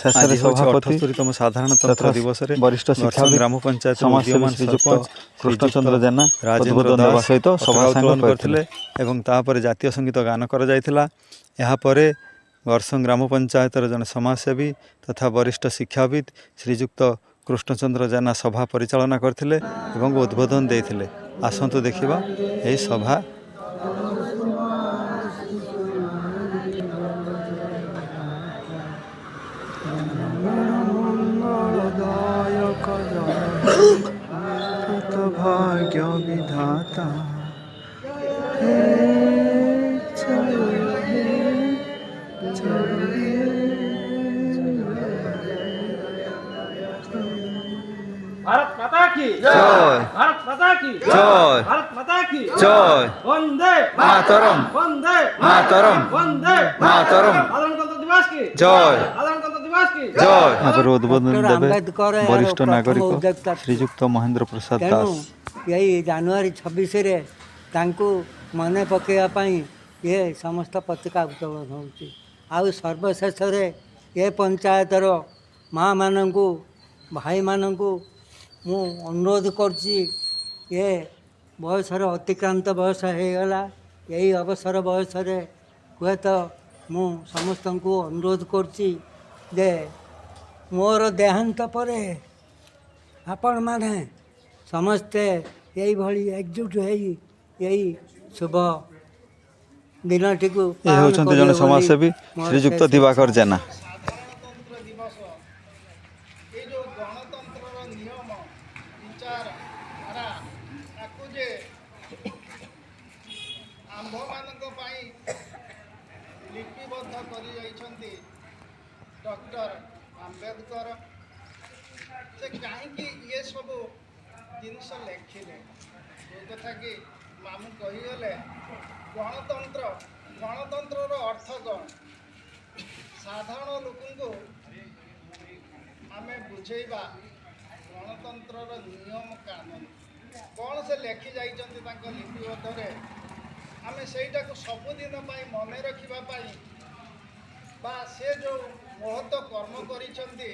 ଶେଷରେ ଆଜି ହେଉଛି ସଭାପତି 78ତମ ସାଧାରଣତନ୍ତ୍ର ତଥା ଦିବସରେ ବରିଷ୍ଠ ଗର୍ସଙ୍ଗ ଶିକ୍ଷାବିତ୍ ଗ୍ରାମ ପଞ୍ଚାୟତର ସମାଜସେବୀ ଉଦୀୟମାନ ଶ୍ରୀଯୁକ୍ତ ସରପଞ୍ଚ କୃଷ୍ଣଚନ୍ଦ୍ର ଶ୍ରୀଯୁକ୍ତ ଜେନା ରାଜେନ୍ଦ୍ର ଉଦ୍ବୋଧନ ଦେବା ଦାସ ସହିତ ସଭା ପତାକା ସାଙ୍ଗ ଉତ୍ତୋଳନ କରିଥିଲେ। କରିଥିଲେ ଏବଂ ତାପରେ ଜାତୀୟ ସଙ୍ଗୀତ ଗାନ କରାଯାଇଥିଲା। ଏହାପରେ ଗର୍ସଙ୍ଗ ଗ୍ରାମ ପଞ୍ଚାୟତର ଜଣେ ସମାଜସେବୀ ତଥା ବରିଷ୍ଠ ଶିକ୍ଷାବିତ୍ ଶ୍ରୀଯୁକ୍ତ କୃଷ୍ଣଚନ୍ଦ୍ର ଜେନା ସଭା ପରିଚାଳନା କରିଥିଲେ ଏବଂ ଉଦ୍ବୋଧନ ଦେଇଥିଲେ। ଆସନ୍ତୁ ଦେଖିବା ଏହି ସଭା। ମଙ୍ଗଳଦାୟକ ଭାଗ୍ୟ ବିଧାତା ହେ ଜୟ ହେ ଜୟ ହେ। भारत माता की ଜୟ। भारत माता की ଜୟ। भारत माता की ଜୟ। वंदे ମାତରମ୍। वंदे ମାତରମ୍। वंदे ମାତରମ୍। साधारणतंत्र दिवस की ଜୟ। साधारणतंत्र दिवस की ଜୟ। ଏହାପରେ ଉଦ୍ବୋଧନ ଡକ୍ଟର ଦେବେ ଆମ୍ବେଦକର ଏହାର ବରିଷ୍ଠ ପ୍ରଥମ ନାଗରିକ ଉଦ୍ୟୋକ୍ତା ଥିଲେ। ଶ୍ରୀଯୁକ୍ତ ମହେନ୍ଦ୍ର ପ୍ରସାଦ ତେଣୁ ଦାସ। ଏଇ ଜାନୁଆରୀ 26ରେ ତାଙ୍କୁ ମନେ ପକାଇବା ପାଇଁ ଏ ସମସ୍ତ ପତାକା ଉତ୍ତୋଳନ ହେଉଛି। ଆଉ ସର୍ବଶେଷରେ ଏ ପଞ୍ଚାୟତର ମାଆମାନଙ୍କୁ, ଭାଇମାନଙ୍କୁ ମୁଁ ଅନୁରୋଧ କରୁଛି, ଏ ବୟସର ଅତିକ୍ରାନ୍ତ ବୟସ ହେଇଗଲା। ଏଇ ଅବସର ବୟସରେ ହୁଏତ ମୁଁ ସମସ୍ତଙ୍କୁ ଅନୁରୋଧ କରୁଛି ଯେ ମୋର ଦେହାନ୍ତ ପରେ ଆପଣମାନେ ସମସ୍ତେ ଏଇଭଳି ଏକଜୁଟ ହେଇ ଏଇ ଶୁଭ ଦିନଟିକୁ ଏ ପାଳନ ହେଉଛନ୍ତି କରିବେ ଜଣେ ବୋଲି ସମାଜସେବୀ ମୋର ଶ୍ରୀଯୁକ୍ତ ଶେଷ ଦିବାକର ଇଚ୍ଛା। ଜେନା। ସାଧାରଣତନ୍ତ୍ର ଦିବସ, ଏଇ ଯେଉଁ ଗଣତନ୍ତ୍ରର ନିୟମ, ବିଚାର ଧାରା, ତାକୁ ଯେ ଆମ୍ଭମାନଙ୍କ ପାଇଁ ଲିପିବଦ୍ଧ କରି ଯାଇଛନ୍ତି ଡକ୍ଟର ଆମ୍ବେଦକର, ସେ କାହିଁକି ଇଏ ସବୁ ଜିନିଷ ଲେଖିଲେ, ଯେଉଁ କଥା କି ମାମୁଁ କହିଗଲେ, ଗଣତନ୍ତ୍ର, ଗଣତନ୍ତ୍ରର ଅର୍ଥ କ'ଣ, ସାଧାରଣ ଲୋକଙ୍କୁ ଆମେ ବୁଝେଇବା ଗଣତନ୍ତ୍ରର ନିୟମ କାନୁନ କ'ଣ ସେ ଲେଖି ଯାଇଛନ୍ତି ତାଙ୍କ ଲିପିବଦ୍ଧରେ, ଆମେ ସେଇଟାକୁ ସବୁଦିନ ପାଇଁ ମନେ ରଖିବା ପାଇଁ ବା ସେ ଯେଉଁ ମହତ କର୍ମ କରିଛନ୍ତି,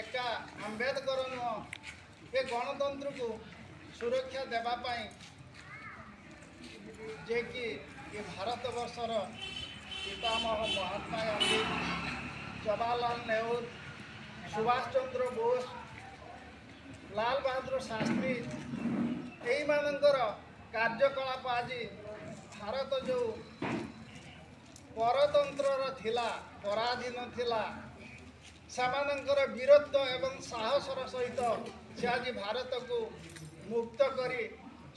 ଏକା ଆମ୍ବେଦକର ନୁହଁ, ଏ ଗଣତନ୍ତ୍ରକୁ ସୁରକ୍ଷା ଦେବା ପାଇଁ ଯିଏକି ଏ ଭାରତବର୍ଷର ପିତାମହ ମହାତ୍ମା ଗାନ୍ଧୀ, ଜବାହରଲାଲ ନେହେରୁ, ସୁଭାଷ ଚନ୍ଦ୍ର ବୋଷ, ଲାଲ ବାହାଦୁର ଶାସ୍ତ୍ରୀ, ଏଇମାନଙ୍କର କାର୍ଯ୍ୟକଳାପ ଆଜି ଭାରତ ଯେଉଁ ପରତନ୍ତ୍ରର ଥିଲା, ପରାଧୀନ ଥିଲା, ସେମାନଙ୍କର ବୀରତ୍ୱ ଏବଂ ସାହସର ସହିତ ସେ ଆଜି ଭାରତକୁ ମୁକ୍ତ କରି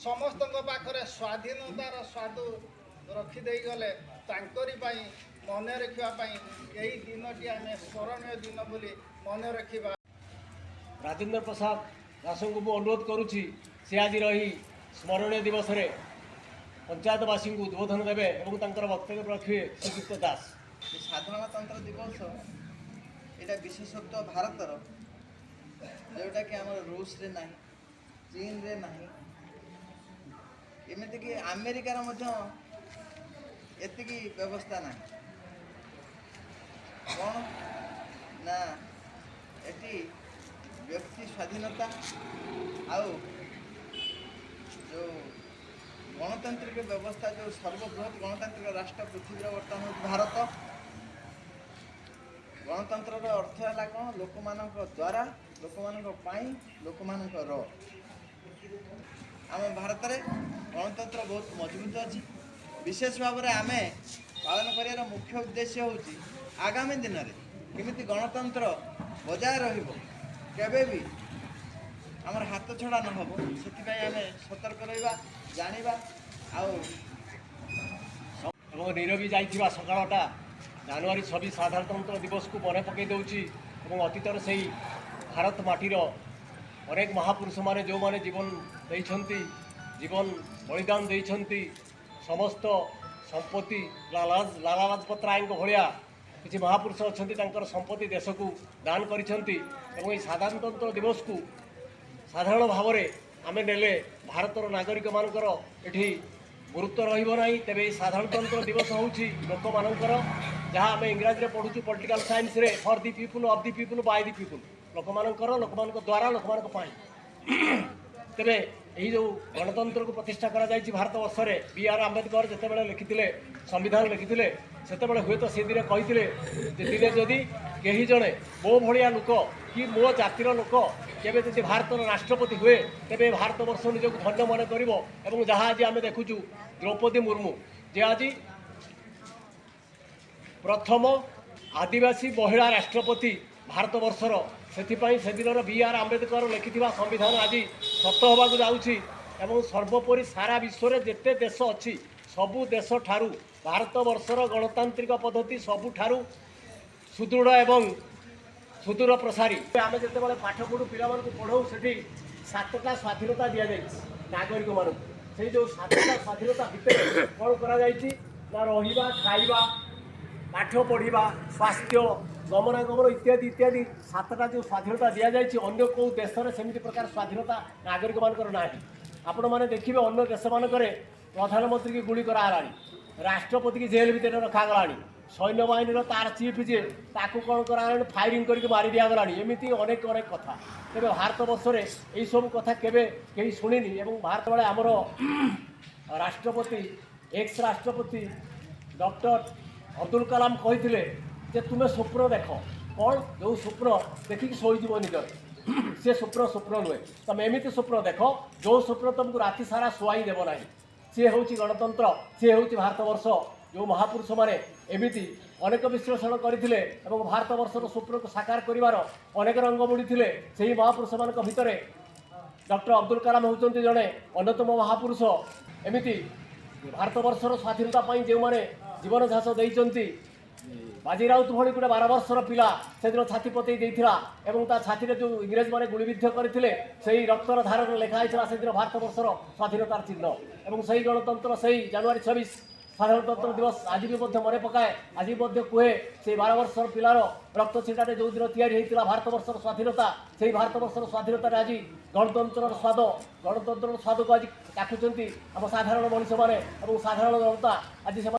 ସମସ୍ତଙ୍କ ପାଖରେ ସ୍ୱାଧୀନତାର ସ୍ୱାଦ ରଖିଦେଇ ଗଲେ। ତାଙ୍କରି ପାଇଁ ମନେ ରଖିବା ପାଇଁ ଏଇ ଦିନଟି ଆମେ ସ୍ମରଣୀୟ ଦିନ ବୋଲି ମନେ ରଖିବା। ରାଜେନ୍ଦ୍ର ପ୍ରସାଦ ଦାସଙ୍କୁ ମୁଁ ଅନୁରୋଧ କରୁଛି, ସେ ଆଜି ରହି ସ୍ମରଣୀୟ ଦିବସରେ ପଞ୍ଚାୟତବାସୀଙ୍କୁ ଉଦ୍ବୋଧନ ଦେବେ ଏବଂ ତାଙ୍କର ବକ୍ତବ୍ୟ ରଖିବେ ଶ୍ରୀଯୁକ୍ତ ଦାସ। ଏ ସାଧାରଣତନ୍ତ୍ର ଦିବସ, ଏଇଟା ବିଶେଷତ୍ୱ ଭାରତର, ଯେଉଁଟାକି ଆମର ରୁଷରେ ନାହିଁ, ଚୀନରେ ନାହିଁ, ଏମିତିକି ଆମେରିକାର ମଧ୍ୟ ଏତିକି ବ୍ୟବସ୍ଥା ନାହିଁ। କ'ଣ ନା ଏଠି ବ୍ୟକ୍ତି ସ୍ୱାଧୀନତା ଆଉ ଯେଉଁ ଗଣତାନ୍ତ୍ରିକ ବ୍ୟବସ୍ଥା, ଯେଉଁ ସର୍ବବୃହତ ଗଣତାନ୍ତ୍ରିକ ରାଷ୍ଟ୍ର ପୃଥିବୀର ବର୍ତ୍ତମାନ ହେଉଛି ଭାରତ। ଗଣତନ୍ତ୍ରର ଅର୍ଥ ହେଲା କ'ଣ? ଲୋକମାନଙ୍କ ଦ୍ୱାରା, ଲୋକମାନଙ୍କ ପାଇଁ, ଲୋକମାନଙ୍କର। ଆମ ଭାରତରେ ଗଣତନ୍ତ୍ର ବହୁତ ମଜବୁତ ଅଛି। ବିଶେଷ ଭାବରେ ଆମେ ପାଳନ କରିବାର ମୁଖ୍ୟ ଉଦ୍ଦେଶ୍ୟ ହେଉଛି ଆଗାମୀ ଦିନରେ କେମିତି ଗଣତନ୍ତ୍ର ବଜାୟ ରହିବ, କେବେ ବି ଆମର ହାତ ଛଡ଼ା ନ ହେବ, ସେଥିପାଇଁ ଆମେ ସତର୍କ ରହିବା, ଜାଣିବା ଆଉ ଏବଂ ନିରବି ଯାଇଥିବା ସକାଳଟା ଜାନୁଆରୀ 26 ସାଧାରଣତନ୍ତ୍ର ଦିବସକୁ ମନେ ପକାଇ ଦେଉଛି ଏବଂ ଅତୀତର ସେଇ ଭାରତ ମାଟିର ଅନେକ ମହାପୁରୁଷମାନେ, ଯେଉଁମାନେ ଜୀବନ ଦେଇଛନ୍ତି, ଜୀବନ ବଳିଦାନ ଦେଇଛନ୍ତି, ସମସ୍ତ ସମ୍ପତ୍ତି, ଲାଲା ଲାଲା ଲାଜପତ ରାୟଙ୍କ ଭଳିଆ କିଛି ମହାପୁରୁଷ ଅଛନ୍ତି, ତାଙ୍କର ସମ୍ପତ୍ତି ଦେଶକୁ ଦାନ କରିଛନ୍ତି। ଏବଂ ଏହି ସାଧାରଣତନ୍ତ୍ର ଦିବସକୁ ସାଧାରଣ ଭାବରେ ଆମେ ନେଲେ ଭାରତର ନାଗରିକମାନଙ୍କର ଏଠି ଗୁରୁତ୍ୱ ରହିବ ନାହିଁ। ତେବେ ଏହି ସାଧାରଣତନ୍ତ୍ର ଦିବସ ହେଉଛି ଲୋକମାନଙ୍କର। ଯାହା ଆମେ ଇଂରାଜୀରେ ପଢ଼ୁଛୁ ପଲିଟିକାଲ ସାଇନ୍ସରେ, for the people, of the people, by the people, ଲୋକମାନଙ୍କର, ଲୋକମାନଙ୍କ ଦ୍ୱାରା, ଲୋକମାନଙ୍କ ପାଇଁ। ତେବେ ଏହି ଯେଉଁ ଗଣତନ୍ତ୍ରକୁ ପ୍ରତିଷ୍ଠା କରାଯାଇଛି ଭାରତବର୍ଷରେ, ବି ଆର୍ ଆମ୍ବେଦକର ଯେତେବେଳେ ଲେଖିଥିଲେ, ସମ୍ବିଧାନ ଲେଖିଥିଲେ, ସେତେବେଳେ ହୁଏତ ସେ ଦିନେ କହିଥିଲେ ଯେ ଦିନେ ଯଦି କେହି ଜଣେ ମୋ ଭଳିଆ ଲୋକ କି ମୋ ଜାତିର ଲୋକ କେବେ ଯଦି ଭାରତର ରାଷ୍ଟ୍ରପତି ହୁଏ, ତେବେ ଭାରତବର୍ଷ ନିଜକୁ ଧନ୍ୟ ମନେ କରିବ। ଏବଂ ଯାହା ଆଜି ଆମେ ଦେଖୁଛୁ, ଦ୍ରୌପଦୀ ମୁର୍ମୁ ଯେ ଆଜି ପ୍ରଥମ ଆଦିବାସୀ ମହିଳା ରାଷ୍ଟ୍ରପତି ଭାରତବର୍ଷର, ସେଥିପାଇଁ ସେଦିନର ବି ଆର୍ ଆମ୍ବେଦକର ଲେଖିଥିବା ସମ୍ବିଧାନ ଆଜି ସତ ହେବାକୁ ଯାଉଛି। ଏବଂ ସର୍ବୋପରି ସାରା ବିଶ୍ୱରେ ଯେତେ ଦେଶ ଅଛି, ସବୁ ଦେଶଠାରୁ ଭାରତବର୍ଷର ଗଣତାନ୍ତ୍ରିକ ପଦ୍ଧତି ସବୁଠାରୁ ସୁଦୃଢ଼ ଏବଂ ସୁଦୂର ପ୍ରସାରୀ। ଆମେ ଯେତେବେଳେ ପାଠ ପଢ଼ୁ, ପିଲାମାନଙ୍କୁ ପଢ଼ଉ, ସେଠି ସାତଟା ସ୍ୱାଧୀନତା ଦିଆଯାଇଛି ନାଗରିକମାନଙ୍କୁ। ସେଇ ଯେଉଁ ସାତଟା ସ୍ୱାଧୀନତା ଭିତରେ କ'ଣ କରାଯାଇଛି ନା ରହିବା, ଖାଇବା, ପାଠ ପଢ଼ିବା, ସ୍ୱାସ୍ଥ୍ୟ, ଗମନାଗମନ ଇତ୍ୟାଦି ଇତ୍ୟାଦି। ସାତଟା ଯେଉଁ ସ୍ୱାଧୀନତା ଦିଆଯାଇଛି, ଅନ୍ୟ କେଉଁ ଦେଶରେ ସେମିତି ପ୍ରକାର ସ୍ୱାଧୀନତା ନାଗରିକମାନଙ୍କର ନାହିଁ। ଆପଣମାନେ ଦେଖିବେ, ଅନ୍ୟ ଦେଶମାନଙ୍କରେ ପ୍ରଧାନମନ୍ତ୍ରୀକି ଗୁଳି କରାହେଲାଣି, ରାଷ୍ଟ୍ରପତିକି ଜେଲ୍ ଭିତରେ ରଖାଗଲାଣି, ସୈନ୍ୟବାହିନୀର ତାର ଚିଫ୍ ଯିଏ ତାକୁ କ'ଣ କରାଗଲାଣି, ଫାୟାରିଂ କରିକି ମାରି ଦିଆଗଲାଣି, ଏମିତି ଅନେକ ଅନେକ କଥା। ତେବେ ଭାରତବର୍ଷରେ ଏଇସବୁ କଥା କେବେ କେହି ଶୁଣିନି। ଏବଂ ଭାରତ ବେଳେ ଆମର ରାଷ୍ଟ୍ରପତି, ଏକ୍ସ ରାଷ୍ଟ୍ରପତି ଡକ୍ଟର ଅବ୍ଦୁଲ କାଲାମ କହିଥିଲେ ଯେ ତୁମେ ସ୍ୱପ୍ନ ଦେଖ, କ'ଣ ଯେଉଁ ସ୍ୱପ୍ନ ଦେଖିକି ଶୋଇଯିବ ନିଜର, ସେ ସ୍ୱପ୍ନ ସ୍ୱପ୍ନ ନୁହେଁ। ତମେ ଏମିତି ସ୍ୱପ୍ନ ଦେଖ ଯେଉଁ ସ୍ୱପ୍ନ ତୁମକୁ ରାତି ସାରା ଶୁଆଇ ଦେବ ନାହିଁ। ସିଏ ହେଉଛି ଗଣତନ୍ତ୍ର, ସିଏ ହେଉଛି ଭାରତବର୍ଷ। ଯେଉଁ ମହାପୁରୁଷମାନେ ଏମିତି ଅନେକ ବିଶ୍ଳେଷଣ କରିଥିଲେ ଏବଂ ଭାରତବର୍ଷର ସ୍ୱପ୍ନକୁ ସାକାର କରିବାର ଅନେକ ରଙ୍ଗ ବୁଣିଥିଲେ, ସେହି ମହାପୁରୁଷମାନଙ୍କ ଭିତରେ ଡକ୍ଟର ଅବ୍ଦୁଲ କାଲାମ ହେଉଛନ୍ତି ଜଣେ ଅନ୍ୟତମ ମହାପୁରୁଷ। ଏମିତି ଭାରତବର୍ଷର ସ୍ୱାଧୀନତା ପାଇଁ ଯେଉଁମାନେ ଜୀବନ ଝାସ ଦେଇଛନ୍ତି, ବାଜି ରାଉତ ଭଳି ଗୋଟେ 12 ବର୍ଷର ପିଲା ସେଦିନ ଛାତି ପତେଇ ଦେଇଥିଲା ଏବଂ ତା ଛାତିରେ ଯେଉଁ ଇଂରେଜମାନେ ଗୁଳିବିଦ୍ଧ କରିଥିଲେ, ସେଇ ରକ୍ତର ଧାରରେ ଲେଖା ହେଇଥିଲା ସେଦିନ ଭାରତବର୍ଷର ସ୍ୱାଧୀନତାର ଚିହ୍ନ। ଏବଂ ସେଇ ଗଣତନ୍ତ୍ର, ସେଇ ଜାନୁଆରୀ 26 ସାଧାରଣତନ୍ତ୍ର ଦିବସ ଆଜି ବି ମଧ୍ୟ ମନେ ପକାଏ, ଆଜି ବି ମଧ୍ୟ କୁହେ, ସେଇ 12 ବର୍ଷର ପିଲାର ରକ୍ତ ଛିଟାରେ ଯେଉଁଦିନ ତିଆରି ହେଇଥିଲା ଭାରତବର୍ଷର ସ୍ୱାଧୀନତା, ସେଇ ଭାରତବର୍ଷର ସ୍ୱାଧୀନତାରେ ଆଜି ଗଣତନ୍ତ୍ରର ସ୍ୱାଦ, ଗଣତନ୍ତ୍ରର ସ୍ୱାଦକୁ ଆଜି ଚାଖୁଛନ୍ତି ଆମ ସାଧାରଣ ମଣିଷମାନେ ଏବଂ ସାଧାରଣ ଜନତା ଆଜି ସେମାନେ।